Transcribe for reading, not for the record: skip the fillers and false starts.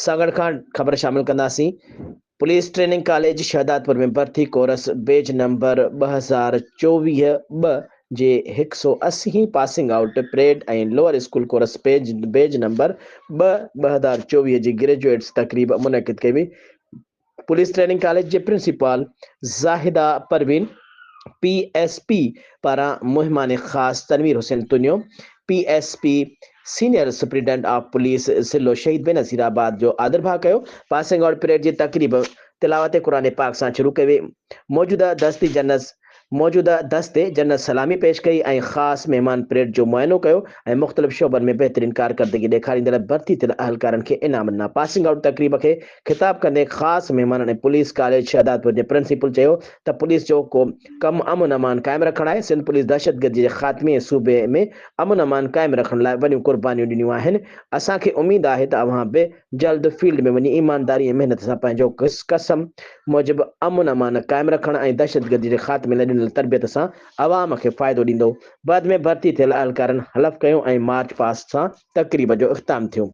سانگهڙ کان خبر شامل ڪنداسين پوليس ٽريننگ ڪاليج شهدادپور ۾ ڀرتي ڪورس بيچ نمبر 2024 ٻه جي هڪ سئو 80 هين passing out parade ۽ lower school course batch number ٻه 2024 جي گريجوئيٽس تقريب منعقد ڪئي وئي پوليس ٽريننگ ڪاليج جي principal Zahida Parveen P S P پاران مهمان خاص Tanveer Hussain Tunio P S P senior superintendent of police ضلعو شهيد بينظير آباد جو آڌرڀاء ڪيو. پاسنگ آئوٽ پريڊ جي تقريب تلاوت قرآن پاڪ سان شروع ڪئي وئي. موجوده دستي جنرل موجوده دستي جنرل سلامي پيش ڪئي ۽ خاص مهمان پريڊ جو معائنو ڪيو ۽ مختلف شعبن ۾ بهترين ڪارڪردگي ڏيکاريندڙ ڀرتي ٿيل اهلڪارن کي انعام ڏنا. پاسنگ آئوٽ تقريب کي خطاب ڪندي خاص مهمانن ۽ پوليس ڪاليج شهدادپور جي پرنسپل چيو ته پوليس جو ڪو ڪم امن امان قائم رکڻ آهي، سنڌ پوليس دهشتگردي جي خاتمي ۽ صوبي ۾ امن امان قائم رکڻ لاء وڏيون قربانيون ڏنيون آهن، اسان کي اميد آهي ته اوهان به جلد فيلڊ ۾ وڃي ايمانداري ۽ محنت سان پنهنجو قسم موجب امن امان قائم رکڻ ۽ دهشتگردي جي خاتمي لاء ڏنل تربيت سان عوام کي فائدو ڏيندو. بعد ۾ ڀرتي ٿيل اهلڪارن حلف کنيو ۽ مارچ پاسٽ سان تقريب جو اختتام ٿيو.